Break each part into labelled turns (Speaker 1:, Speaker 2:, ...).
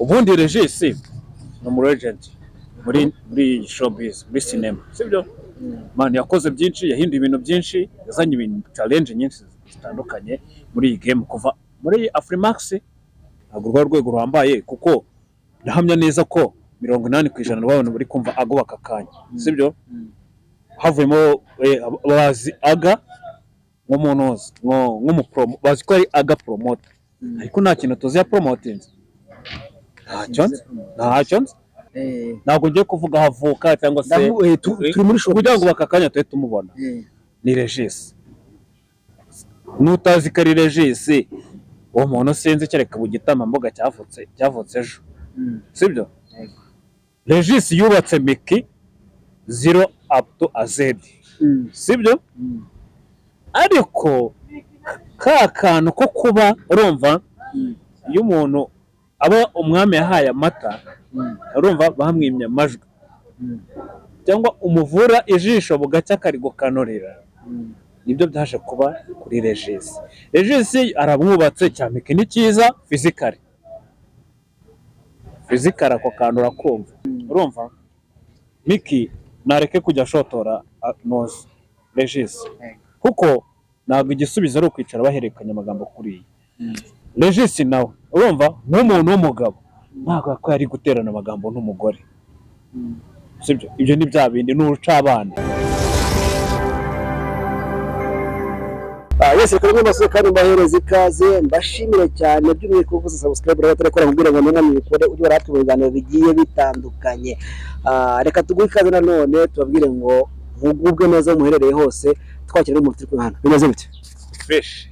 Speaker 1: Ubundi Regis ni umu legend muri showbiz, muri cinema, sibyo? Man, yakoze byinshi, yahinduye ibintu byinshi, yazanye ibintu, challenge nyinshi zitandukanye muri iyi game. Kuva muri Afrimax ntabwo rwa rwego ruhambaye, kuko ndahamya neza ko 80% rw'abantu bari kumva Ago aka kanya, sibyo? Havuyemo bazi Aga nk'umuntu nk'umupromo, bazi ko ari Aga promoter, ariko nta kintu tuzi ya promotinze. Ntacyo nzi, ntacyo nzi. Ntabwo ngiye kuvuga aho avuka cyangwa se
Speaker 2: Turi muri showbiz.
Speaker 1: Kugira ngo aka kanya tube tumubona. Ni Regis. N'utazi ko ari Regis, uwo muntu sinzi, kereka mu gitambambuga cyavutse ejo, sibyo?
Speaker 2: Yego.
Speaker 1: Regis yubatse Miki zero up to a Z, sibyo? Ariko ka kantu ko kuba, urumva, iyo umuntu aba umwami yahaye amata, urumva, bamwimye amajwi, cyangwa umuvura ijisho bugacya akarigukanurira, nibyo byaje kuba kuri Regis. Regis aramwubatse cyane. Ni cyiza physically, physically ako kantu urakumva. Urumva, Miki nareke kujya ashotora noza Regis, kuko ntabwo igisubizo ari ukwicara bahererekanya amagambo kuriya. Regis nawe, urumva, nk'umuntu w'umugabo ntabwo ko yari guterana amagambo n'umugore, sibyo? Ibyo ni bya bindi, ni urucabana.
Speaker 2: Yes, reka rimwe mbasuye kandi mbahereza ikaze, mbashimire cyane by'umwihariko ko subscribe rero turekora, mubwire ngo nimwe mubikore, ujye uratwe mu biganiro bigiye bitandukanye. Reka tuguhe ikaze nanone, tubabwire ngo mugubwe neza aho muherereye hose. Twakira n'umuntu turi kumwe hano. Bimeze bite?
Speaker 1: Fresh.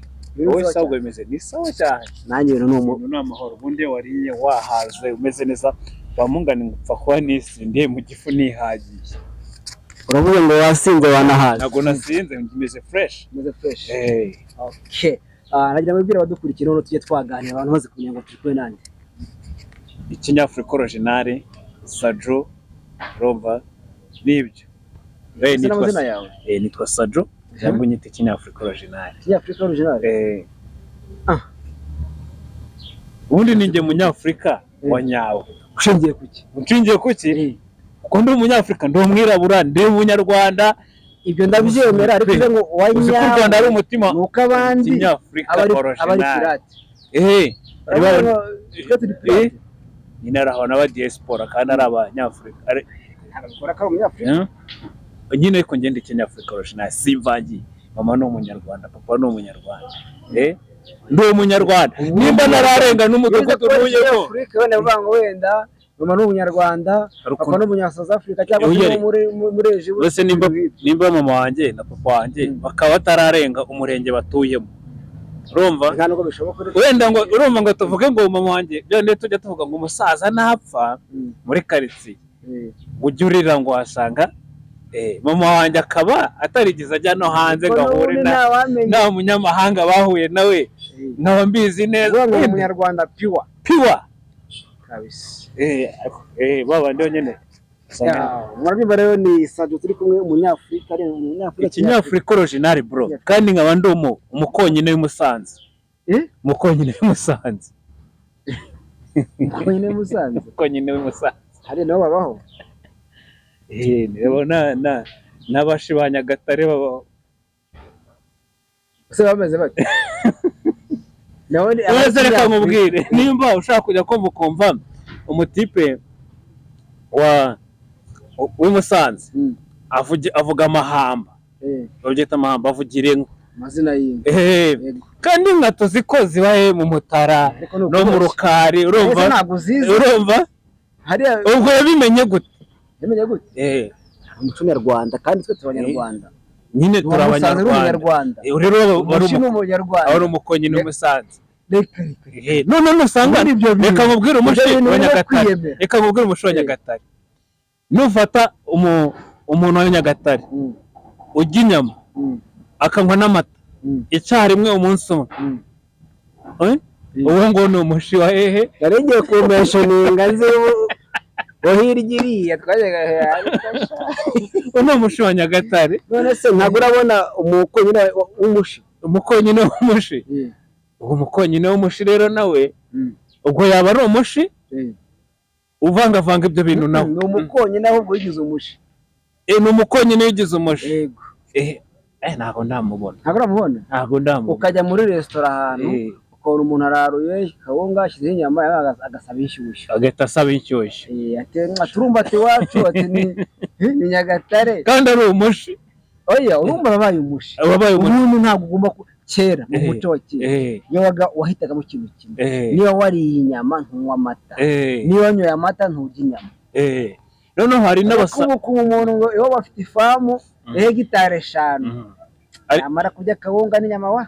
Speaker 1: Wowe sawa? Bimeze ni sawa cyane.
Speaker 2: Nanjye ibintu ni umu
Speaker 1: Ibintu ni amahoro. Ubundi iyo wariye wahaze, umeze neza, wamungana ngo upfa kuba nisindiye mu gifu nihagiye.
Speaker 2: Uravuze ngo wasinze wanahaze?
Speaker 1: Ntabwo nasinze, meze fresh.
Speaker 2: Meze fresh.
Speaker 1: Hey.
Speaker 2: Okay. Nagira ngo mbwire abadukurikira noneho tujye twaganira, abantu baze kumenya ngo turi kumwe nande.
Speaker 1: Ikinyafurika original Sajo, urumva nibyo.
Speaker 2: Ese n'amazina yawe?
Speaker 1: Nitwa Sajo, cyangwa unyita Ikinyafurika original.
Speaker 2: Kinyafurika original. Ah.
Speaker 1: Ubundi ni njye munyafurika wa nyawe.
Speaker 2: Ushingiye kuki?
Speaker 1: Nshingiye kuki? Kuko ndi umunyafurika, ndi umwirabura, ndi umunyarwanda.
Speaker 2: Ibyo ndabyemera, ariko uvuze ngo wa
Speaker 1: Uzi ko u Rwanda ari
Speaker 2: nyawe
Speaker 1: umutima.
Speaker 2: ni uko abandi
Speaker 1: Kinyafurika
Speaker 2: aba ari
Speaker 1: original.
Speaker 2: pirate.
Speaker 1: Urabona
Speaker 2: Twe turi pirate.
Speaker 1: Nyine ari abantu aba diaspora kandi ari abanyafurika.
Speaker 2: Ntabwo ko ari umunyafurika.
Speaker 1: Nyine ariko ngenda Ikinyafurika original, simvangiye. Mama ni umunyarwanda, papa ni umunyarwanda. Ndi umunyarwanda nimba nararenga n'umudugudu ntuyemo.
Speaker 2: Afurika wenda bavuga ngo wenda mama ni umunyarwanda,
Speaker 1: Hari
Speaker 2: papa
Speaker 1: ukuntu
Speaker 2: ni umunya South Africa cyangwa se
Speaker 1: Oya.
Speaker 2: wo muri Egypt.
Speaker 1: Uretse nimba mama wanjye na papa wanjye bakaba batararenga umurenge batuyemo, urumva?
Speaker 2: Nta nubwo bishoboka.
Speaker 1: Wenda ngo, urumva, ngo tuvuge ngo mama wanjye, byone tujya tuvuga ngo umusaza napfa muri karitsiye ujye urira ngo wasanga mama wanjye akaba atarigeze ajya no hanze ngo ahure na
Speaker 2: ntawamenya.
Speaker 1: nta munyamahanga bahuye nawe, nkaba mbizi neza.
Speaker 2: Uvuga ngo ni umunyarwanda pure.
Speaker 1: Pure.
Speaker 2: Kabisa.
Speaker 1: Ba bandi nyine.
Speaker 2: Murabyumva rero, ni Sadio turi kumwe, umunyafurika, ari umunyafurika.
Speaker 1: Ikinyafurika original, bro, kandi nkaba ndi umukonyine w'i Musanze.
Speaker 2: Eh?
Speaker 1: Umukonyine w'i Musanze.
Speaker 2: Umukonyine w'i Musanze?
Speaker 1: Umukonyine w'i Musanze.
Speaker 2: Hari nabo babaho?
Speaker 1: Nibo na na n'abashi ba Nyagatare babaho.
Speaker 2: Ese bameze bate? Nabo ni
Speaker 1: Wese reka nkubwire, nimba ushaka kujya kumva ukumva umutipe wa w'i Musanze avuga amahamba, babyita amahamba, avugira inka.
Speaker 2: Amazina y'inka.
Speaker 1: Eh, kandi inka tuzi ko ziba he mu Mutara
Speaker 2: Ariko ni
Speaker 1: no mu
Speaker 2: ukubeshya.
Speaker 1: Rukari, urumva?
Speaker 2: Ese ntabwo uzizi?
Speaker 1: Urumva?
Speaker 2: Hariya.
Speaker 1: Ubwo yabimenye gute?
Speaker 2: Yamenye gute? Umuco nyarwanda, kandi twe turi abanyarwanda.
Speaker 1: Nyine turi
Speaker 2: Uwa Musanze ni
Speaker 1: abanyarwanda.
Speaker 2: umunyarwanda.
Speaker 1: Rero wari
Speaker 2: Umushi ni umunyarwanda.
Speaker 1: Wari umukonyine w'i Musanze.
Speaker 2: Reka reka.
Speaker 1: None nusanga
Speaker 2: Ubundi ibyo bintu-
Speaker 1: reka nkubwire umushi
Speaker 2: ibyo bintu
Speaker 1: wa
Speaker 2: ni
Speaker 1: Nyagatare.
Speaker 2: kwiyemera.
Speaker 1: Reka nkubwire umushi wa Nyagatare. Nufata umuntu wa Nyagatare urya inyama, akanywa n'amata icyarimwe umunsi umwe, Eh? Uwo ngo ni umushi wa hehe?
Speaker 2: Nari ngiye kumentioninga nzi wo hirya iriya twajyaga.
Speaker 1: Uwo ni umushi wa Nyagatare.
Speaker 2: None se ntabwo urabona umukonyine w'umushi?
Speaker 1: Umukonyine w'umushi, uwo mukonyine w'umushi rero nawe ubwo yaba ari umushi. Uvangavanga ibyo bintu nawe.
Speaker 2: Ni umukonyine ahubwo wigize umushi.
Speaker 1: Ni umukonyine wigize umushi.
Speaker 2: Yego.
Speaker 1: Ntabwo ndamubona.
Speaker 2: Ntabwo uramubona.
Speaker 1: Ntabwo ndamubona.
Speaker 2: Ukajya muri resitora ahantu, ukabona umuntu araruye kawunga, ashyizeho inyama, agasaba inshyushyu.
Speaker 1: Agahita asaba inshyushyu.
Speaker 2: Ati turumva, ati iwacu, ati ni Nyagatare.
Speaker 1: Kandi ari umushi.
Speaker 2: Oya, urumva wabaye umushi.
Speaker 1: Wabaye umushi.
Speaker 2: Ubundi ntabwo ugomba kera mu muco wa kera, iyo waga wahitagamo ikintu kimwe. Niba wariye inyama, ntunywa amata. Niba wanyoye amata, nturya inyama.
Speaker 1: Noneho hari
Speaker 2: ariko
Speaker 1: n'abasa
Speaker 2: ubu kuba umuntu ngo iwabo bafite ifamu ya hegitari 5, yamara kurya akawunga n'inyama wa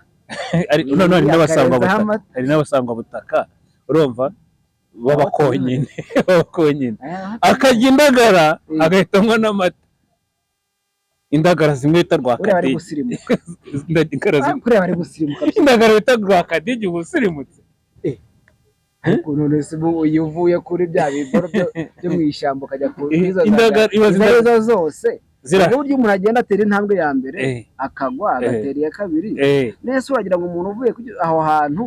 Speaker 1: noneho hari n'abasangwa
Speaker 2: akarenzaho
Speaker 1: butaka
Speaker 2: amata.
Speaker 1: Hari n'abasangwa butaka, urumva, b'abakonyine, akarya indagara, agahita anywa n'amata, indagara zimwe bita
Speaker 2: Uriya bari
Speaker 1: rwakadigi.
Speaker 2: gusirimuka.
Speaker 1: Indagara zimwe.
Speaker 2: Kuriya bari gusirimuka.
Speaker 1: Indagara bita rwakadigi, uba usirimutse.
Speaker 2: Ariko none se ubu iyo uvuye kuri bya biboro byo mu ishyamba ukajya ku izo
Speaker 1: Ibaze
Speaker 2: izo arizo zose, uburyo umuntu agenda atera intambwe ya mbere, akagwa, agatera iya kabiri, nese uragira ngo umuntu uvuye aho hantu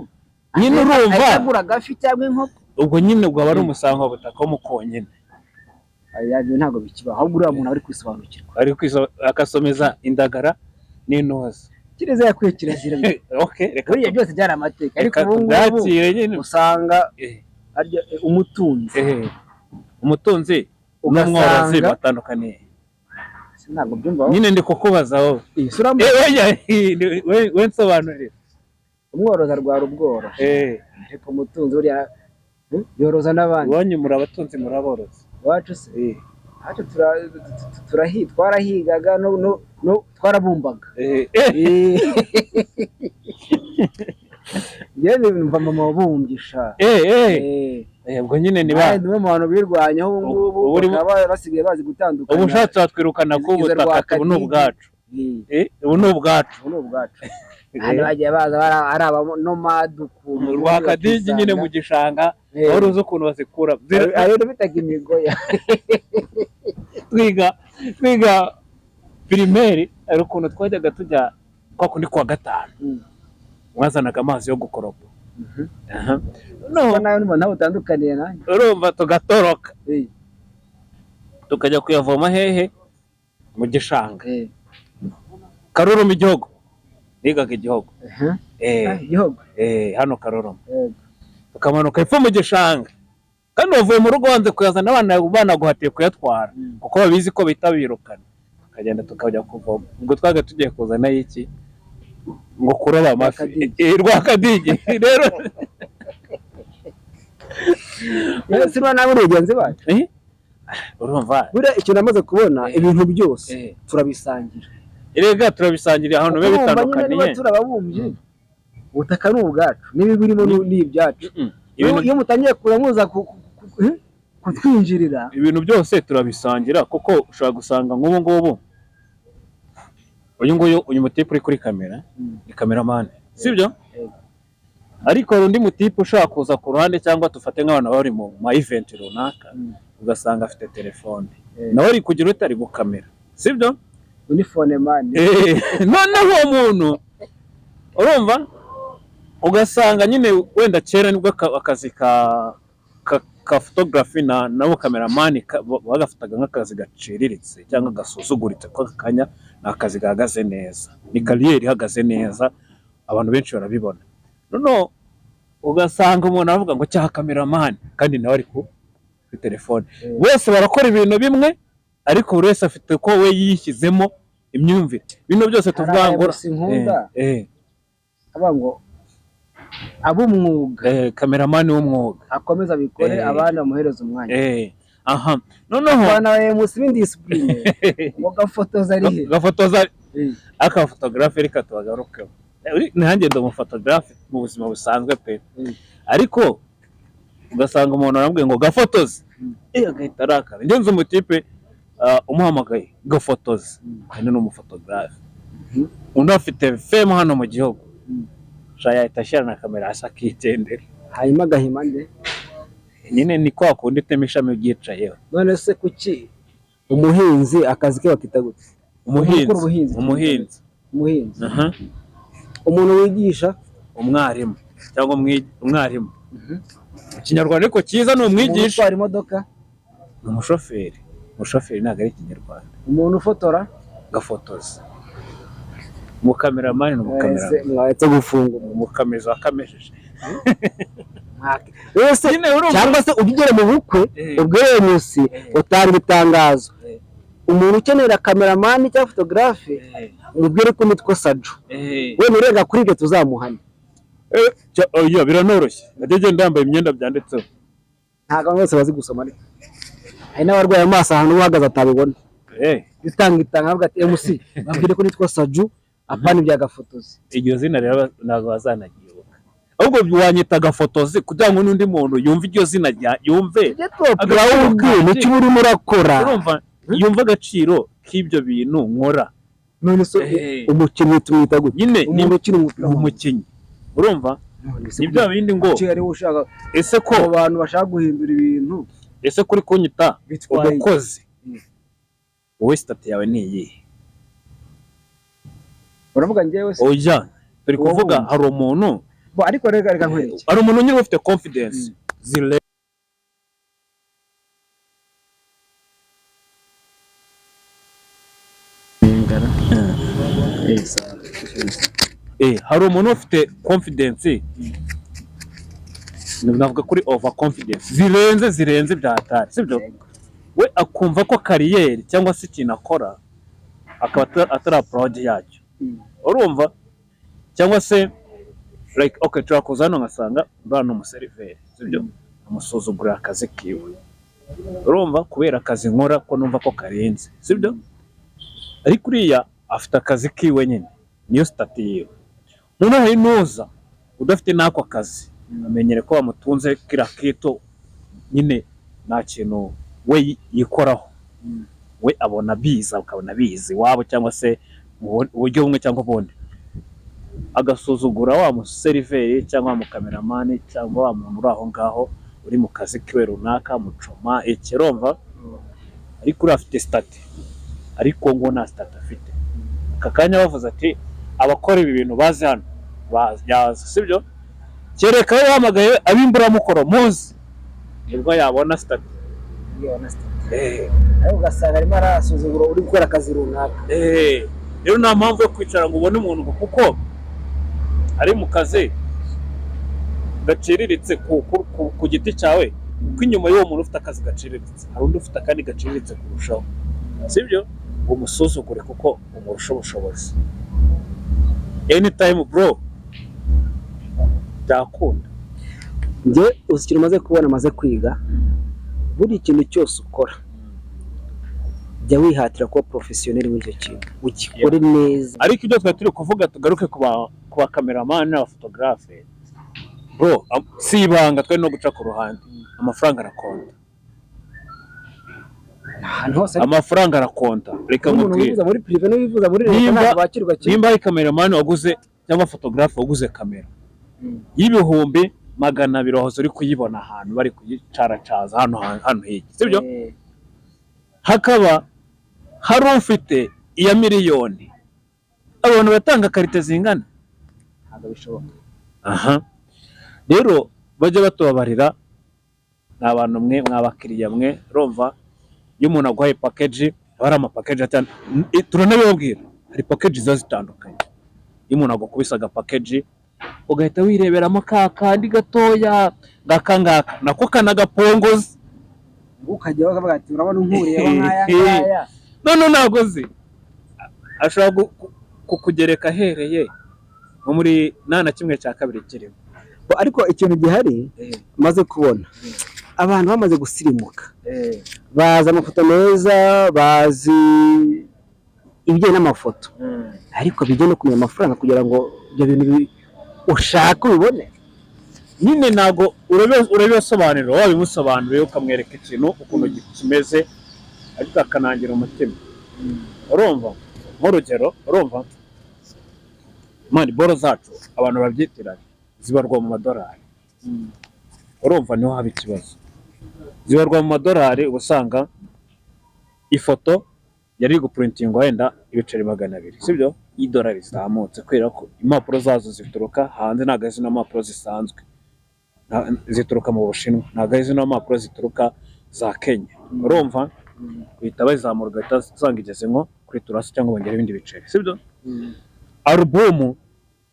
Speaker 1: Nyine urumva
Speaker 2: ahita agura agafi cyangwa inkoko?
Speaker 1: Ubwo nyine ubwo aba ari umusangwabutaka w'umukonyine.
Speaker 2: Aya, ibyo ntabwo bikibaho, ahubwo uriya muntu aba ari kwisobanukirwa.
Speaker 1: Ari agasomeza indagara n'intuza.
Speaker 2: Kiriziya yakwiye kirazira.
Speaker 1: Okay, reka
Speaker 2: Buriya byose byari amateka, ariko
Speaker 1: reka
Speaker 2: ubu ngubu
Speaker 1: tubyakire nyine.
Speaker 2: usanga arya umutunzi.
Speaker 1: Umutunzi n'umworozi
Speaker 2: Ugasanga-
Speaker 1: batandukaniye?
Speaker 2: Ntabwo byumva.
Speaker 1: Nyine ndi kukubaza wowe.
Speaker 2: Iyi sura.
Speaker 1: Oya, we nsobanurira.
Speaker 2: Umworozi arwara ubworo, ariko umutunzi buriya yoroza n'abandi.
Speaker 1: Iwanyu muri abatunzi, muri aborozi?
Speaker 2: Iwacu se? Iwacu twarahigaga, no twarabumbaga. Njyewe numva mama wabumbye sha.
Speaker 1: Ubwo nyine niba
Speaker 2: Nawe ni umwe mu bantu birwanyeho ubu ngubu, bakaba basigaye bazi gutandukanya.
Speaker 1: Ubu ushatse watwirukana ku
Speaker 2: Izo
Speaker 1: butaka, ubu ni
Speaker 2: rwakadigi.
Speaker 1: ubwacu. Ubu ni ubwacu.
Speaker 2: Ubu ni ubwacu. Hano bagiye baza ari abanomade ukuntu.
Speaker 1: Rwakadigi nyine mu gishanga, wari uzi ukuntu bazikura.
Speaker 2: Ayo bitaga imigoya.
Speaker 1: Twiga primaire, hari ukuntu twajyaga tujya kwa kundi kwa gatanu, mwazanaga amazi yo gukoropa. Aha.
Speaker 2: No, nawe numva ntawe utandukaniye nanjye.
Speaker 1: Urumva tugatoroka, tukajya kuyavoma hehe? Mu gishanga. Karuruma, Igihogo, nigaga Igihogo.
Speaker 2: Ah, Igihogo.
Speaker 1: Hano Karuruma. Tukamanuka epfo mu gishanga, kandi wavuye mu rugo wanze kuyazana, abana banaguhatiye kuyatwara, kuko babizi ko bihita birukana. Tukagenda tukajya kuvoma. Ubwo twaga tugiye kuzana iki? Ngo kuroba amafi.
Speaker 2: Rwakadigi.
Speaker 1: Rwakadigi rero.
Speaker 2: Rero si nawe uri bagenzi bacu.
Speaker 1: Urumva.
Speaker 2: Buriya ikintu namaze kubona, ibintu byose turabisangira.
Speaker 1: Erega turabisangira ahantu biba
Speaker 2: Urumva nyine, niba
Speaker 1: bitandukaniye.
Speaker 2: turi ababumbyi, ubutaka ni ubwacu, n'ibibirimo ni ibyacu.
Speaker 1: Ibintu
Speaker 2: Iyo mutangiye kuza muza kutwinjirira.
Speaker 1: Ibintu byose turabisangira, kuko ushobora gusanga nk'ubu ngubu uyu nguyu, uyu mutipe uri kuri kamera, ni cameraman, sibyo?
Speaker 2: Yego.
Speaker 1: Ariko hari undi mutipe ushobora kuza ku ruhande, cyangwa dufate nk'abantu bari mu ma event runaka, ugasanga afite telefone, nawe ari kugira ute? Ari gukamera, sibyo?
Speaker 2: Uniphone man.
Speaker 1: Noneho uwo muntu, urumva, ugasanga nyine wenda kera nibwo akazi ka photography na nabo cameraman bagafataga nk'akazi gaciriritse cyangwa gasuzuguritse, ko aka kanya ni akazi gahagaze neza, ni carrière ihagaze neza, abantu benshi barabibona. Noneho ugasanga umuntu aravuga ngo cyaha cameraman, kandi nawe ari kuri telefone. Bose barakora ibintu bimwe, ariko buri wese afite uko we yishyizemo imyumvire. Bino byose tuvuga ngo
Speaker 2: Hari sinkunda avuga ngo ab'umwuga,
Speaker 1: cameraman w'umwuga
Speaker 2: akomeza abikore, abandi bamuhereza umwanya.
Speaker 1: Aha noneho
Speaker 2: Abana ba MC b'indiscipline ngo gafotoza ari he?
Speaker 1: Gafotoza aka photographe, reka tubagarukeho. Nanjye ndi umufotogarafe mu buzima busanzwe pe. Ariko ugasanga umuntu aramubwiye ngo gafotoze, agahita arakara. Njye nzi umutipe, umuhamagaye gafotoze, kandi ni umufotogarafe, undi afite fame hano mu gihugu, sha yahita ashyira na kamera hasi akigendera.
Speaker 2: Hanyuma agahima nde?
Speaker 1: Nyine ni kwa kundi utema ishami ubyicayeho.
Speaker 2: None se kuki umuhinzi akazi ke bakita gute?
Speaker 1: Umuhinzi.
Speaker 2: Ukora ubuhinzi.
Speaker 1: Umuhinzi.
Speaker 2: Umuhinzi.
Speaker 1: Aha.
Speaker 2: Umuntu wigisha?
Speaker 1: Umwarimu cyangwa umwarimu. Ikinyarwanda ariko cyiza ni
Speaker 2: Umuntu
Speaker 1: umwigisha.
Speaker 2: utwara imodoka?
Speaker 1: Ni umushoferi. Umushoferi ntabwo ari ikinyarwanda.
Speaker 2: Umuntu ufotora?
Speaker 1: Gafotozi. Umukameramani ni umukameramani.
Speaker 2: Mwese mwaretse gufunga umuntu.
Speaker 1: Umukamezi wakamejeje.
Speaker 2: Wese
Speaker 1: Nyine urumva.
Speaker 2: cyangwa se ujya ugera mu bukwe, ubwo munsi utanga itangazo, umuntu ukenera kameramani cyangwa photographe, umubwire ko nitwa Saju. We nurenga kuri ibyo tuzamuhana.
Speaker 1: Oya, biranoroshye, ajya agenda yambaye imyenda byanditseho.
Speaker 2: Ntabwo abantu bose bazi gusoma, ariko hari n'abarwaye amaso, ahantu uhagaze atabibona. Utanga itanga avuga ati: "MC, babwire ko nitwa Saju, apana ibya gafotozi."
Speaker 1: Iryo zina rero ntabwo bazanaryibuka, ahubwo wanyita gafotozi kugira ngo n'undi muntu yumve iryo zina rya yumve
Speaker 2: Tujye tubabwira
Speaker 1: agaciro
Speaker 2: wowe ubwiye
Speaker 1: kanjye.
Speaker 2: nicyo uba urimo urakora.
Speaker 1: Urumva, yumve agaciro k'ibyo bintu nkora.
Speaker 2: None se umukinnyi tumwita gute?
Speaker 1: Nyine ni
Speaker 2: Umuntu ukina umupira
Speaker 1: ni umukinnyi, urumva?
Speaker 2: None se
Speaker 1: Ni bya bindi ngo
Speaker 2: kuki ariwe ushaka
Speaker 1: ese ko
Speaker 2: abo bantu bashaka guhindura ibintu
Speaker 1: ese kuri kunyita
Speaker 2: bitwaye iki?
Speaker 1: Umukozi, wowe statut yawe ni iyihe?
Speaker 2: Uravuga njyewe se?
Speaker 1: Oya, turi
Speaker 2: Wowe
Speaker 1: kuvuga
Speaker 2: wundi.
Speaker 1: hari umuntu
Speaker 2: Bo, ariko reka nkwereke.
Speaker 1: Hari umuntu nyine ufite confidence zire
Speaker 2: Ingara.
Speaker 1: Hari umuntu ufite confidence, navuga kuri over confidence zirenze bya hatari, sibyo? We akumva ko career cyangwa se ikintu akora akaba atari proud yacyo. Urumva, cyangwa se like, okay, nshobora kuza hano ngasanga mbana n'umuseriveri, sibyo? Amusuzugurira akazi kiwe, urumva, kubera akazi nkora ko numva ko karenze, sibyo? Ariko uriya afite akazi kiwe nyine, niyo statut yiwe. Noneho hari n'uza udafite n'ako kazi, amenyere ko bamutunze kiriya kito nyine, nta kintu we yikoraho. We abona biza, ukabona biza iwabo cyangwa se mu buryo bumwe cyangwa ubundi, agasuzugura wa museriveri cyangwa wa mukameramani cyangwa wa muntu uri aho ngaho uri mu kazi kiwe runaka, mucoma ikiromva. Ariko uriya afite statut, ariko ngo nta statut afite. Aka kanya bavuze ati abakora ibi bintu bazi hano, yaza, sibyo? Kereka we wahamagaye ab'imburamukoro muzi, nibwo yabona statut.
Speaker 2: Ariko ugasanga arimo arasuzugura uri gukora akazi runaka.
Speaker 1: Rero nta mpamvu yo kwicara ngo ubone umuntu ngo kuko ari mu kazi gaciriritse ku giti cyawe, kuko inyuma y'uwo muntu ufite akazi gaciriritse hari undi ufite akandi gaciriritse kurushaho, sibyo? Ngo umusuzugure kuko umurusha ubushobozi. Anytime bro, byakunda.
Speaker 2: Njye uzi ikintu umaze kubona, maze kwiga, buri kintu cyose ukora jya wihatira kuba professionnel muri icyo kintu, ugikore neza.
Speaker 1: Ariko ibyo twari turi kuvuga, tugaruke ku bakameramani n'abafotogarafe bro, si ibanga twari no guca ku ruhande, amafaranga arakonta.
Speaker 2: Ahantu hose.
Speaker 1: Amafaranga arakonta, reka
Speaker 2: Umuntu
Speaker 1: nkubwire.
Speaker 2: wifuza muri privé n'uwifuza muri leta ntabwo bakirwa kimwe.
Speaker 1: Nimba ari kameramani waguze cyangwa fotogarafe waguze kamera y'200,000, wahoze uri kuyibona ahantu bari kuyicaracaza hano hirya, sibyo? Hakaba hari ufite iya miliyoni, abantu batanga qualité zingana?
Speaker 2: Ntabwo bishoboka.
Speaker 1: Aha rero bajya batubabarira, ni abantu mwe mwabakiriya mwe. Urumva, iyo umuntu aguhaye package, haba hari amapackage atandukanye, turanabibabwira, hari package ziba zitandukanye. Iyo umuntu agukubise agapackage ugahita wireberamo ka kandi gatoya ngaka ngaka, nako kanagapongoza.
Speaker 2: Ukajya bakavuga ati: "Urabona unkuriyeho nk'aya ngaya."
Speaker 1: None ntabwo uzi, ashobora kukugereka ahereye nko muri nta na kimwe cya kabiri kirimo.
Speaker 2: Bo, ariko ikintu gihari maze kubona, abantu bamaze gusirimuka, bazi amafoto meza, bazi ibijyanye n'amafoto, ariko bijya no kumenya amafaranga kugira ngo ibyo bintu ushaka ubibone.
Speaker 1: Nyine ntabwo urabibasobanurira, wabimusobanuriye ukamwereka ikintu ukuntu kimeze, ariko akanangira umutima. Urumva, nk'urugero, urumva man, boro zacu abantu babyitiranya, zibarwa mu madolari. Urumva, niho haba ikibazo, zibarwa mu madolari. Uba usanga ifoto yari gupurintingwa wenda ibiceri 200, sibyo? Y'idolari zizamutse kubera ko impapuro zazo zituruka hanze, ntabwo ari zino mpapuro zisanzwe. Zituruka mu Bushinwa, ntabwo ari zino mpapuro zituruka za Kenya. Urumva, uhita bazamura, ugahita usanga igeze nko kuri turasi cyangwa bongera ibindi biceri, sibyo? Alubumu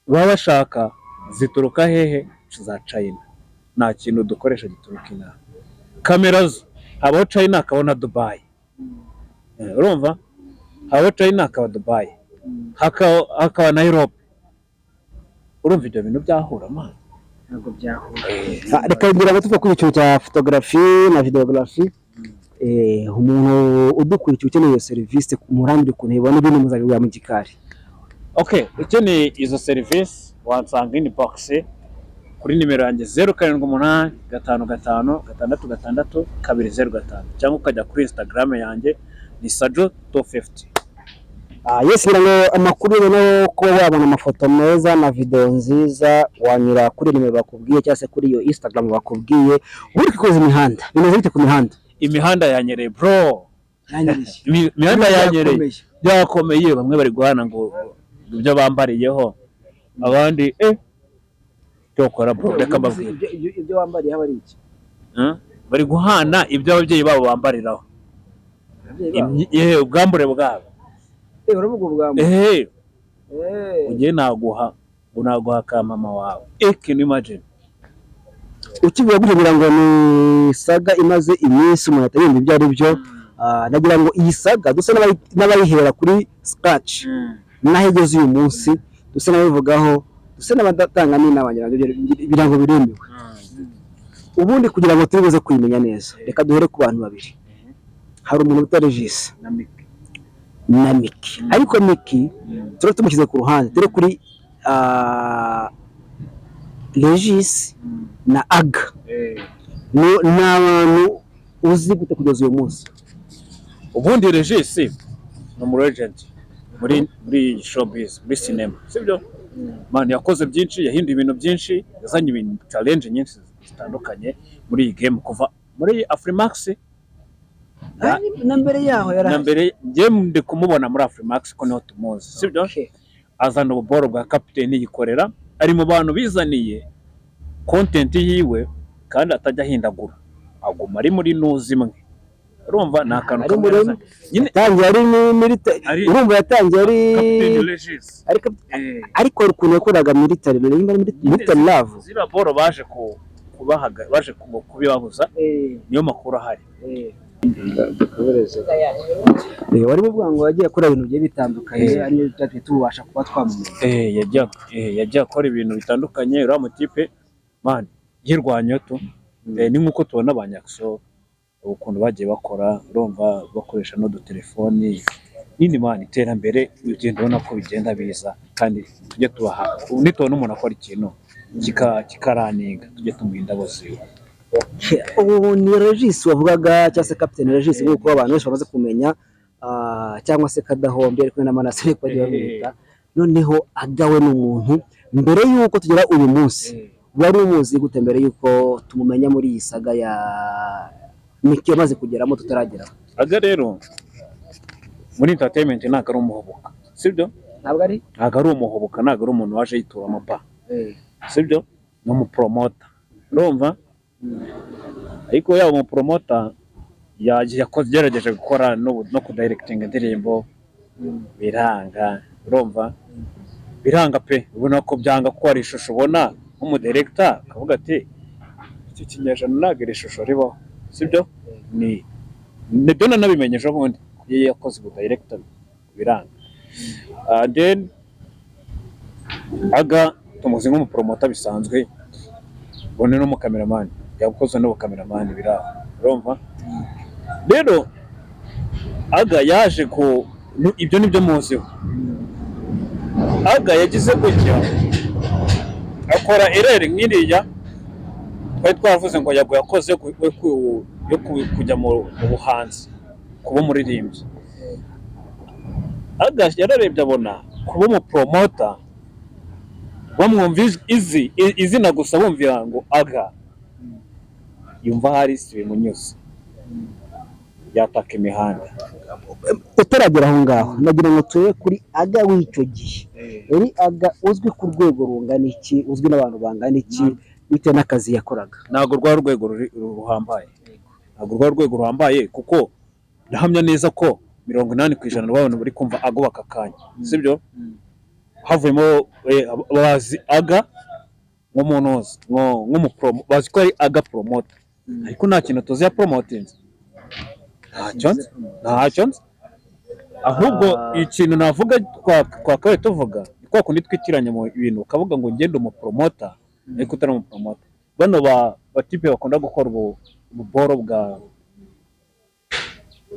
Speaker 1: baba bashaka zituruka hehe? Za China. Nta kintu dukoresha gituruka inaha. Kamera zo habaho China, hakabaho na Dubai. Urumva, habaho China, hakaba Dubai, hakaba na Europe. Urumva ibyo bintu byahura, man?
Speaker 2: Ntabwo byahura. Reka ngira ngo tuve kuri icyo cya photography na videography. Umuntu udukurikiye ukeneye iyo serivisi, murambire ukuntu ibona, ibindi muzabibwira mu gikari.
Speaker 1: Okay, ukeneye izo serivisi wansanga inbox kuri nimero yanjye 0785566205, cyangwa ukajya kuri Instagram yanjye ni Sajo 250.
Speaker 2: Yes, ngira ngo amakuru noneho kuba wabona amafoto meza na video nziza, wanyura kuri nimero bakubwiye cyangwa se kuri iyo Instagram bakubwiye. Ubundi kwikoza imihanda bimeze bite ku mihanda?
Speaker 1: Imihanda yanyereye, bro. Imihanda yanyereye, byakomeye. Bamwe bari guhana ngo ibyo bambariyeho, abandi cyokora bro, reka mbabwire.
Speaker 2: Ibyo wambariye haba ari iki?
Speaker 1: Bari guhana ibyo ababyeyi babo bambariraho. Ubwambure bwabo.
Speaker 2: Uravuga ubwambure?
Speaker 1: Ugiye naguha ngo naguha ka mama wawe, can you imagine?
Speaker 2: Ukivuga gutyo ngira ngo ni saga imaze iminsi umuntu atayumva ibyo ari byo. Nagira ngo iyi saga dusa n'abayihera kuri scratch n'aho igeze uyu munsi, dusa n'ababivugaho, dusa n'abadatanga n'inama, ngira ngo ibirango biremewe. Ubundi kugira ngo turi buze kuyimenya neza, reka duhere ku bantu babiri. Hari umuntu bita Regis
Speaker 1: na Miki.
Speaker 2: Na Miki, ariko Miki tuba tumushyize ku ruhande, dore kuri Regis na Aga ni abantu uzi gute kugeza uyu munsi?
Speaker 1: Ubundi Regis ni umu legend muri showbiz, muri cinema, sibyo? Man, yakoze byinshi, yahinduye ibintu byinshi, yazanye ibintu challenge nyinshi zitandukanye muri iyi game kuva muri Afrimax.
Speaker 2: Na mbere yaho
Speaker 1: Na mbere. Njye ndi kumubona muri Afrimax ko niho tumuzi, sibyo? Azana ububoro bwa kapiteni yikorera, ari mu bantu bizaniye content yiwe kandi atajya ahindagura, aguma ari muri nuzi imwe. Urumva ni akantu
Speaker 2: Ari muri
Speaker 1: kamwe yazanye. Nyine
Speaker 2: yatangiye ari military. Urumva yatangiye ari
Speaker 1: Kapiteni Regis.
Speaker 2: Ariko ariko hari ukuntu yakoraga military, nimba ari military love.
Speaker 1: Ziriya boro baje kubahaga, baje kubibabuza, niyo makuru ahari.
Speaker 2: Wari uvuga ngo yagiye akora ibintu bigiye bitandukanye, ari byo byatumye tubasha kuba twamumenya.
Speaker 1: Yagiye akora ibintu bitandukanye uriya mutipe, man, yirwanyeho tu. Ni nk'uko tubona ba Nyaxo ukuntu bagiye bakora, urumva bakoresha n'udutelefoni nyine. Man, iterambere ugenda ubona ko bigenda biza, kandi tujye tubaha, ubu nitubona umuntu akora ikintu kikaraninga, tujye tumuha indabo ziwe.
Speaker 2: Ubu ni Regis wavugaga cyangwa se Captain Regis nk'uko abantu benshi bamaze kumenya, cyangwa se Kadahombye ari kumwe na Manase ariko bagiye bamwita. Noneho Agawe ni umuntu mbere y'uko tugera uyu munsi wari umuzi gute, mbere y'uko tumumenya muri iyi saga ya Miki yamaze kugeramo tutarageraho?
Speaker 1: Aga rero muri entertainment ntabwo ari umuhubuka, sibyo?
Speaker 2: Ntabwo ari.
Speaker 1: Ntabwo ari umuhubuka, ntabwo ari umuntu waje yituramo pa, sibyo? Ni umupromoter, urumva? Ariko yaba umupromoter yagiye yagerageje gukora no kudirectinga indirimbo biranga, urumva biranga pe, ubona ko byanga kuko hari ishusho ubona nk'umudirector akavuga ati iki kinyejana ntabwo iri shusho ribaho, sibyo? Ni nibyo nanabimenye ejo bundi iyo yakoze ubudirector biranga. Then Aga tumuzi nk'umupromoter bisanzwe, ubone n'umukameramani yakoze n'ubukameramani biraho. Urumva rero Aga yaje ku ibyo nibyo muziho. Aga yagize gutya akora error nk'iriya twari twavuze ngo Yago yakoze yo kujya mu buhanzi, kuba umuririmbyi. Aga yararebye abona kuba umupromoter bamwumva izina gusa, bumvira ngo Aga, yumva hari si bimunyuze, yataka imihanda.
Speaker 2: Utaragera aho ngaho, nagira ngo turebe kuri Aga w'icyo gihe. Yari Aga uzwi ku rwego rungana iki, uzwi n'abantu bangana iki? bitewe n'akazi yakoraga.
Speaker 1: Ntabwo rwa rwego ruhambaye, ntabwo rwa rwego ruhambaye, kuko ndahamya neza ko 80% rw'abantu bari kumva Ago aka kanya, sibyo? Havuyemo bazi Aga nk'umuntu wose nk'umupromo, bazi ko ari Aga promoter, ariko nta kintu tuzi ya promotinze, ntacyo nzi, ntacyo nzi. Ahubwo ikintu navuga twakabaye tuvuga ni kwa kundi twitiranya mu bintu, ukavuga ngo ngende umupromoter ariko utari umupromoter. Bano ba batipe bakunda gukora ububoro bwa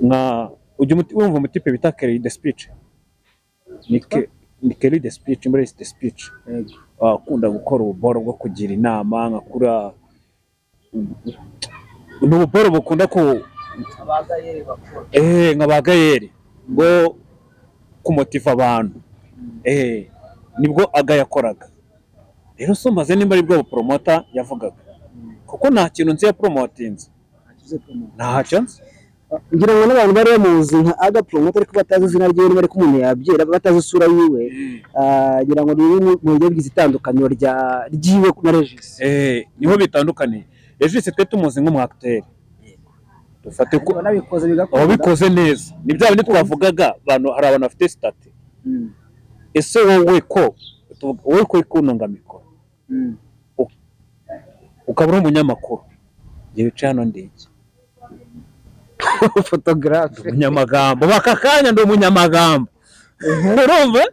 Speaker 1: nka ujya wumva umutipe bita Kelly the Speech, ni Kelly the Speech muri the Speech, akunda gukora ububoro bwo kugira inama nka kura, ni ububoro bukunda ku nka ba Gayeri bwo kumotiva abantu, nibwo Aga yakoraga. Rero so maze nimba ari bwo bupromoter yavugaga, kuko nta kintu nzi ya promotinze, ntacyo nzi.
Speaker 2: Ngira ngo n'abantu bari bamuzi nka Aga Promoter ariko batazi izina ryiwe, niba ariko umuntu yabyera batazi isura yiwe. Ngira ngo ni bimwe mu buryo bwiza itandukaniro rya ryiwe na Regis.
Speaker 1: Niho bitandukaniye. Regis twe tumuzi nk'umu acteur, dufate ko
Speaker 2: nabikoze bigakunda.
Speaker 1: Wabikoze neza, ni bya bindi twavugaga, abantu hari abantu bafite statut. Ese wowe ko wowe ko uri kuntunga mikoro, ukaba uri umunyamakuru, njye wicaye hano ndi iki?
Speaker 2: Photographe.
Speaker 1: Umunyamagambo baka kanya, ndi umunyamagambo, urumva?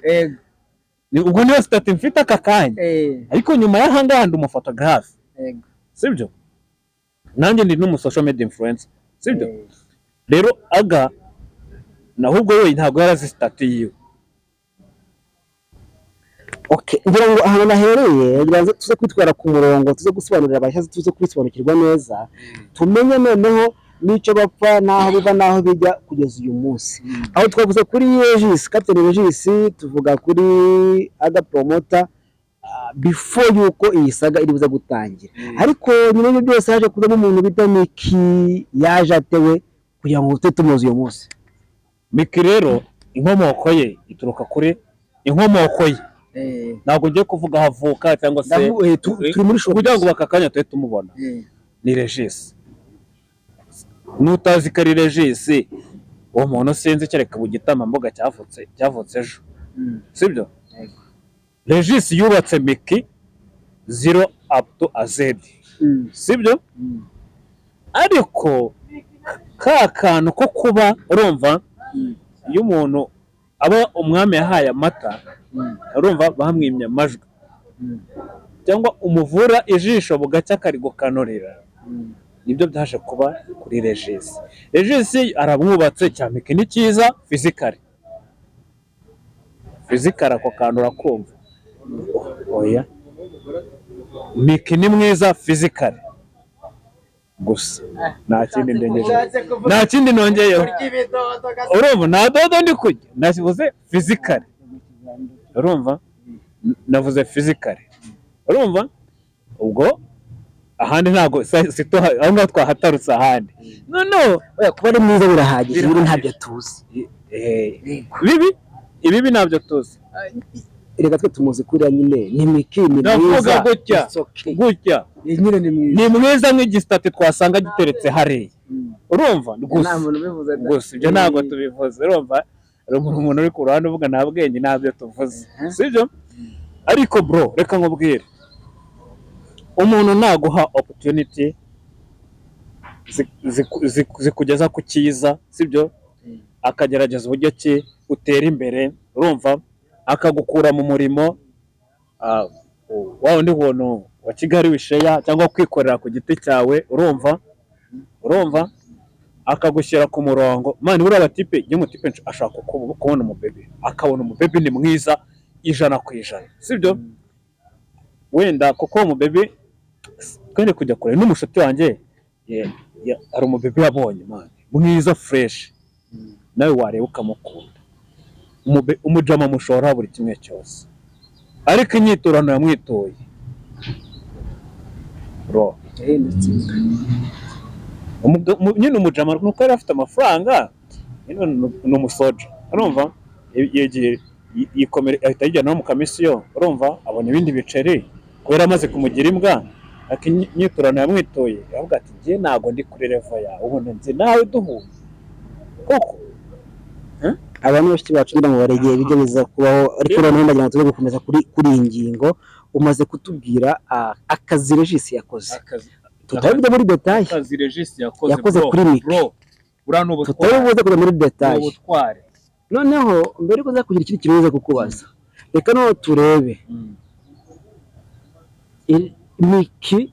Speaker 1: Ubwo niyo statut mfite aka kanya, ariko nyuma y'ahangaha ndi umufotogarafe, sibyo? Nanjye ndi n'umu social media influencer, sibyo? Rero Aga nahubwo we ntabwo yari azi statut yiwe.
Speaker 2: Okay, ngira ngo ahantu nahereye ngira ngo tuze kwitwara ku murongo, tuze gusobanurira abashya, tuze kwisobanukirwa neza, tumenye noneho n'icyo bapfa n'aho biva n'aho bijya kugeza uyu munsi. Aho twavuze kuri Regis, Captain Regis, tuvuga kuri Aga Promoter before yuko iyi saga iri buze gutangira. Ariko nyuma y'ibyo byose haje kuzamo umuntu bita Miki, yaje atewe kugira ngo tube tumuzi uyu munsi?
Speaker 1: Miki rero inkomoko ye ituruka kuri, inkomoko ye, ntabwo ngiye kuvuga aho avuka cyangwa se
Speaker 2: Turi muri shop.
Speaker 1: Kugira ngo aka kanya tube tumubona, ni Regis. N'utazi ko ari Regis, uwo muntu sinzi, kereka mu gitambambuga cyavutse ejo, sibyo? Regis yubatse Miki zero up to a Z, sibyo? Ariko ka kantu ko kuba, urumva, iyo umuntu aba umwami yahaye amata, urumva, bamwimye amajwi, cyangwa umuvura ijisho bugacya akarigukanurira, nibyo byaje kuba kuri Regis. Regis aramwubatse cyane. Miki ni cyiza physically, physically ako kantu urakumva? Oya, Miki ni mwiza physically gusa, nta kindi ndengeje, nta kindi nongeyeho. Urumva, nta dodo ndi kurya, navuze physically, urumva? Navuze physically, urumva? Ubwo ahandi ntabwo aho ngaho twahatarutse ahandi noneho.
Speaker 2: Oya, kuba ari mwiza birahagije, ibindi ntabyo tuzi.
Speaker 1: Bibi, ibibi ntabyo tuzi.
Speaker 2: Reka twe tumuzi kuriya nyine, ni Miki, ni
Speaker 1: Ndavuga
Speaker 2: mwiza.
Speaker 1: gutya.
Speaker 2: It's okay.
Speaker 1: Gutya.
Speaker 2: Nyine ni mwiza.
Speaker 1: Ni mwiza nk'igistatut twasanga giteretse hariya, urumva? Gusa
Speaker 2: Nta muntu ubivuze da.
Speaker 1: gusa ibyo ntabwo tubivuze, urumva? Hari umuntu uri ku ruhande uvuga nta bwenge, ntabyo tuvuze, sibyo? Ariko bro, reka nkubwire, umuntu naguha opportunity zikugeza ku cyiza, sibyo? Akagerageza uburyo ki utera imbere, urumva, akagukura mu murimo wa wundi buntu wa Kigali wisheya cyangwa kwikorera ku giti cyawe, urumva, akagushyira ku murongo. Man, buriya batipe, iyo umutipe ashaka kubona umubebe, akabona umubebe ni mwiza 100%, sibyo? Wenda kuko uwo mubebe, twende kujya kure, n'umushuti wanjye hari umubebe yabonye, man, mwiza fresh, nawe wareba ukamukunda. Umujama mushora buri kimwe cyose, ariko inyiturano yamwituye, bro.
Speaker 2: Yahindutse.
Speaker 1: Nyine umujama nuko yari afite amafaranga nyine, ni umusoja, urumva, yegiye yikomere, ahita yijyana no mu kamisiyo, urumva, abona ibindi biceri kubera amaze kumugira imbwa. Ariko inyiturano yamwitoye, yavuga ati: "Njye ntabwo ndi kuri level yawe, ubona nzi nawe duhuye koko."
Speaker 2: Aba ni bashiki bacu, ngira ngo baregeye bijya biza kubaho. Ariko noneho ndagira ngo tuze gukomeza kuri iyi ngingo. Umaze kutubwira akazi Regis yakoze, tutabijya muri détail.
Speaker 1: Akazi Regis yakoze,
Speaker 2: Yakoze
Speaker 1: bro,
Speaker 2: kuri Miki.
Speaker 1: Bro, buriya ni
Speaker 2: Tutari
Speaker 1: ubutwari.
Speaker 2: buze kujya muri
Speaker 1: Ni
Speaker 2: détail.
Speaker 1: ubutwari.
Speaker 2: Noneho mbere yuko uza kugira ikindi kintu uza kukubaza, reka noneho turebe Miki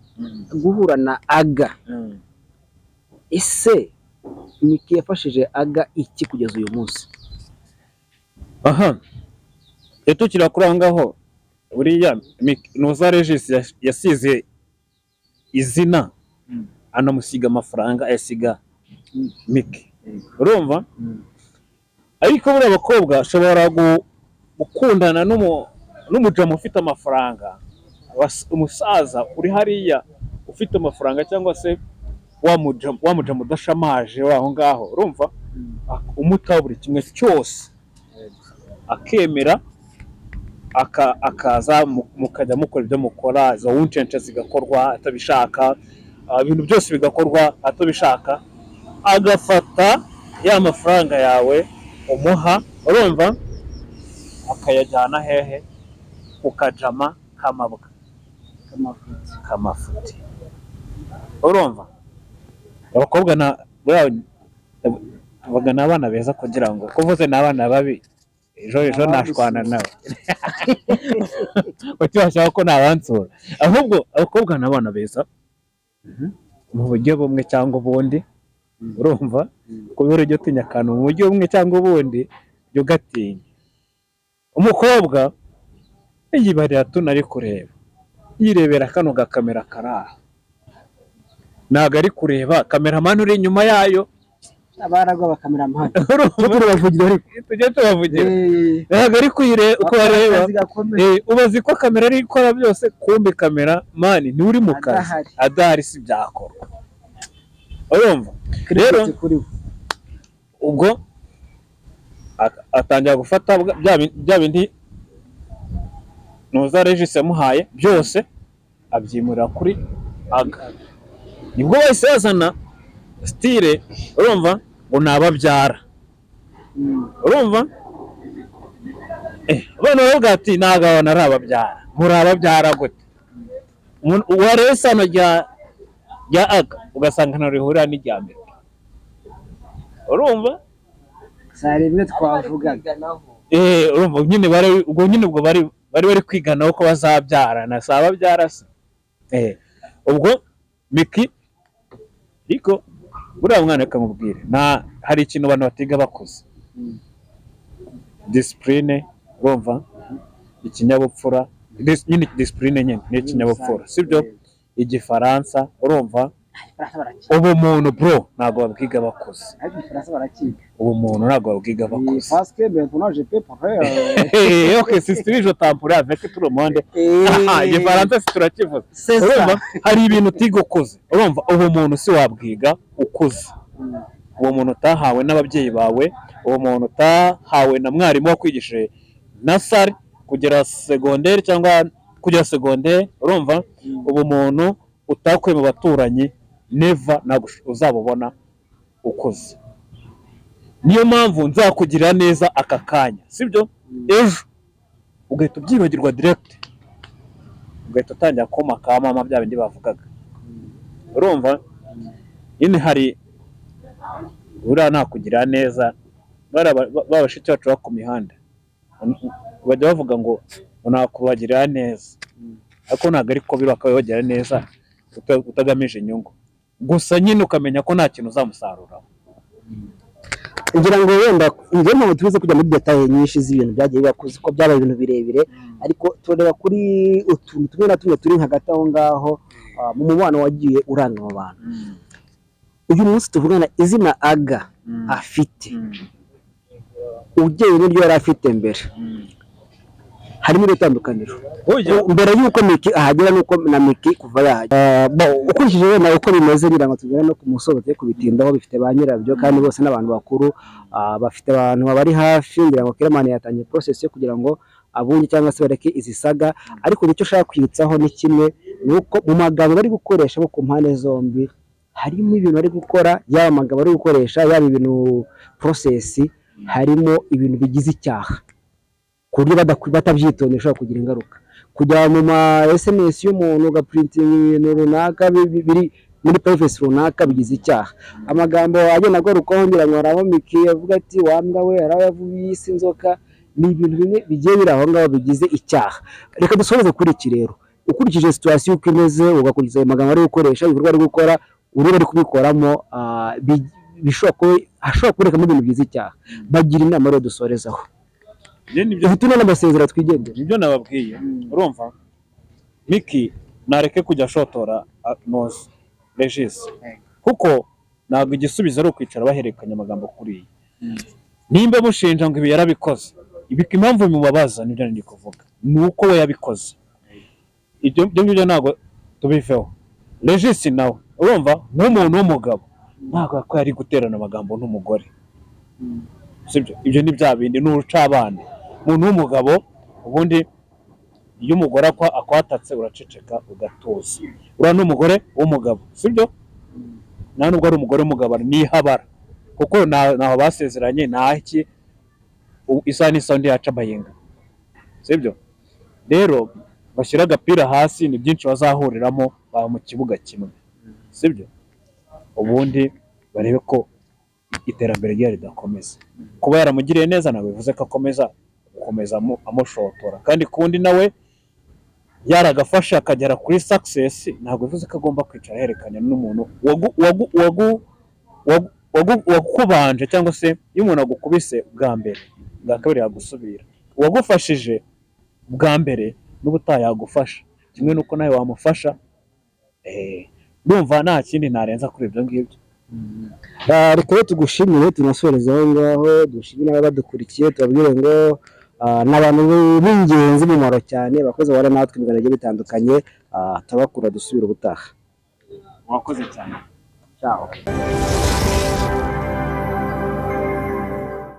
Speaker 2: guhura na Aga. Ese Miki yafashije Aga iki kugeza uyu munsi?
Speaker 1: Aha, iyo tukiri kuri aho ngaho, buriya nuza Regis yasize izina, anamusiga amafaranga, ayasiga Miki, urumva? Ariko buriya abakobwa ashobora gukundana n'umujama ufite amafaranga, umusaza uri hariya ufite amafaranga, cyangwa se wa mujama udashamaje uri aho ngaho, urumva, umutaho buri kimwe cyose, akemera akaza mukajya mukora ibyo mukora, izo wuncence zigakorwa atabishaka, ibintu byose bigakorwa atabishaka, agafata ya mafaranga yawe umuha, urumva, akayajyana hehe? Ku kajama k'amabwa k'amafuti, urumva? Abakobwa na buriya tuvuga ni abana beza, kugira ngo kuvuze ni abana babi, ejo ejo nashwana nawe kuki washaka ko nabansura. Ahubwo abakobwa ni abana beza mu buryo bumwe cyangwa ubundi, urumva? Kubera ujya utinya akantu mu buryo bumwe cyangwa ubundi, jya ugatinya. Umukobwa yibarira tunari kureba, yirebera kano gakamera kari aha, ntabwo ari kureba cameraman uri inyuma yayo.
Speaker 2: Abaragwa ba cameraman.
Speaker 1: Urumva?
Speaker 2: Turabavugira ariko.
Speaker 1: Tujye tubavugira. Ntabwo ari kubareba.
Speaker 2: Akazi gakomeye.
Speaker 1: Ubazi ko kamera ari ikora byose, kumbe cameraman niwe uri mu kazi.
Speaker 2: Adahari.
Speaker 1: Adahari si byakorwa, urumva rero?
Speaker 2: Cricket kuri we.
Speaker 1: Ubwo atangira gufata bya bindi nuza Regis yamuhaye byose, abyimurira kuri Aga. Nibwo bahise bazana style, urumva, ngo ni ababyara. Urumva, abana baravuga ati: "Ntabwo abana ari ababyara, muri ababyara gute?" Wareba isano rya Aga, ugasanga ntaho rihurira n'irya mbere, urumva?
Speaker 2: Sari bimwe twavugaga.
Speaker 1: Urumva nyine bari ubwo nyine ubwo bari kwiganaho ko bazabyarana, si ababyara se? Ubwo Miki, ariko buriya mwana, reka mubwire, nta hari ikintu abantu batiga bakuze: discipline, urumva, ikinyabupfura. Nyine discipline nyine ni ikinyabupfura, sibyo? Igifaransa, urumva?
Speaker 2: Igifaransa barakiga.
Speaker 1: Ubumuntu, bro, ntabwo babwiga bakuze.
Speaker 2: Ariko igifaransa barakiga.
Speaker 1: Ubumuntu ntabwo babwiga bakuze.
Speaker 2: Parce que maintenant je peux parler.
Speaker 1: Ok, si tu je t'en avec tout le monde. Igifaransa si turakivuze.
Speaker 2: C'est ça.
Speaker 1: Urumva, hari ibintu utiga ukuze, urumva? Ubumuntu si wabwiga ukuze. Uwo muntu utahawe n'ababyeyi bawe, uwo muntu utahawe na mwarimu wakwigishije nursery kugera segonderi cyangwa kugera segonderi, urumva, ubumuntu utakuye mu baturanyi, never, ntabwo uzabubona ukuze. Niyo mpamvu nzakugirira neza aka kanya, sibyo, ejo ugahita ubyibagirwa direct, ugahita utangira koma ka mama, bya bindi bavugaga, urumva? Nyine hari buriya nakugirira neza, bariya ba bashiki bacu bo ku mihanda bajya bavuga ngo nakubagirira neza, ariko ntabwo ariko biri. Bakabibagirira neza utagamije inyungu gusa, nyine ukamenya ko nta kintu uzamusaruraho.
Speaker 2: Ngira ngo wenda njye ntabwo tubuze kujya muri détails nyinshi z'ibintu byagiye biba, kuko byabaye ibintu birebire, ariko tureba kuri utuntu tumwe na tumwe turi hagati aho ngaho, mu mubano wagiye uranga abo bantu. Uyu munsi tuvugana, izina Aga afite, ugiye n'iryo yari afite mbere, harimo itandukaniro.
Speaker 1: Burya
Speaker 2: Mbere y'uko Miki ahagera n'uko na Miki kuva yahagera. Bon, ukurikije wenda uko bimeze, ngira ngo tugere no ku musozo, tujye kubitindaho, bifite ba nyirabyo kandi bose n'abantu bakuru, bafite abantu babari hafi. Ngira ngo Kiramani yatangiye process yo kugira ngo abunge cyangwa se bareke izi saga. Ariko icyo ushaka kwibutsaho ni kimwe, ni uko mu magambo bari gukoresha bo ku mpande zombi harimo ibintu bari gukora, yaba amagambo bari gukoresha, yaba ibintu process, harimo ibintu bigize icyaha ku buryo batabyitondeye bishobora kugira ingaruka. Kujya mu ma SMS y'umuntu ugaprintinga ibintu runaka biri muri privacy runaka bigize icyaha. Amagambo agenda agarukaho, ngira ngo hari aho Miki avuga ati "Wambwa we", hari aho yavuga yise inzoka. Ni ibintu bimwe bigiye biri aho ngaho bigize icyaha. Reka dusoreze kuri iki rero: ukurikije situation uko imeze, ugakurikiza ayo magambo ari gukoresha, ibikorwa ari gukora, uburyo bari kubikoramo, bishobora kuba hashobora kubonekamo ibintu bigize icyaha, bagira inama rero dusorezaho.
Speaker 1: Njye nibyo.
Speaker 2: Dufite n'amasezerano, twigendere.
Speaker 1: Nibyo nababwiye. Urumva, Miki nareke kujya ashotora noze Regis, kuko ntabwo igisubizo ari ukwicara bahererekanya amagambo kuriya. Nimba mushinja ngo ibi yarabikoze, ibi impamvu bimubabaza nibyo ndi kuvuga, ni uko we yabikoze. Ibyo ngibyo ntabwo tubiveho. Regis nawe, urumva, nk'umuntu w'umugabo ntabwo ko yari guterana amagambo n'umugore, sibyo? Ibyo ni bya bindi ni urucabana. Umuntu w'umugabo ubundi iyo umugore akwatatse uraceceka ugatuza. Uriya ni umugore w'umugabo, sibyo? Nta nubwo ari umugore w'umugabo, ni ihabara, kuko ntaho basezeranye, nta iki, isaha n'isaha undi yaca amayenga, sibyo? Rero bashyire agapira hasi, ni byinshi bazahuriramo, baba mu kibuga kimwe, sibyo? Ubundi barebe ko iterambere rye ridakomeza. Kuba yaramugiriye neza ntabwo bivuze ko akomeza gukomeza amushotora, kandi kundi nawe yaragafashe akagera kuri success ntabwo bivuze ko agomba kwicara ahererekanya n'umuntu wagukubanje, cyangwa se iyo umuntu agukubise bwa mbere, bwa kabiri yagusubira. Uwagufashije bwa mbere n'ubutaha yagufasha, kimwe n'uko nawe wamufasha. Ndumva nta kindi narenza kuri ibyo ngibyo.
Speaker 2: Reka rero tugushimire, tunasoreze aho ngaho, dushimire abadukurikiye, tubabwire ngo ni abantu b'ingenzi, b'umumaro cyane, abakozi babana natwe mu biganiro bigiye bitandukanye. Turabakunda, dusubire ubutaha.
Speaker 1: Wakoze cyane.
Speaker 2: Ciao.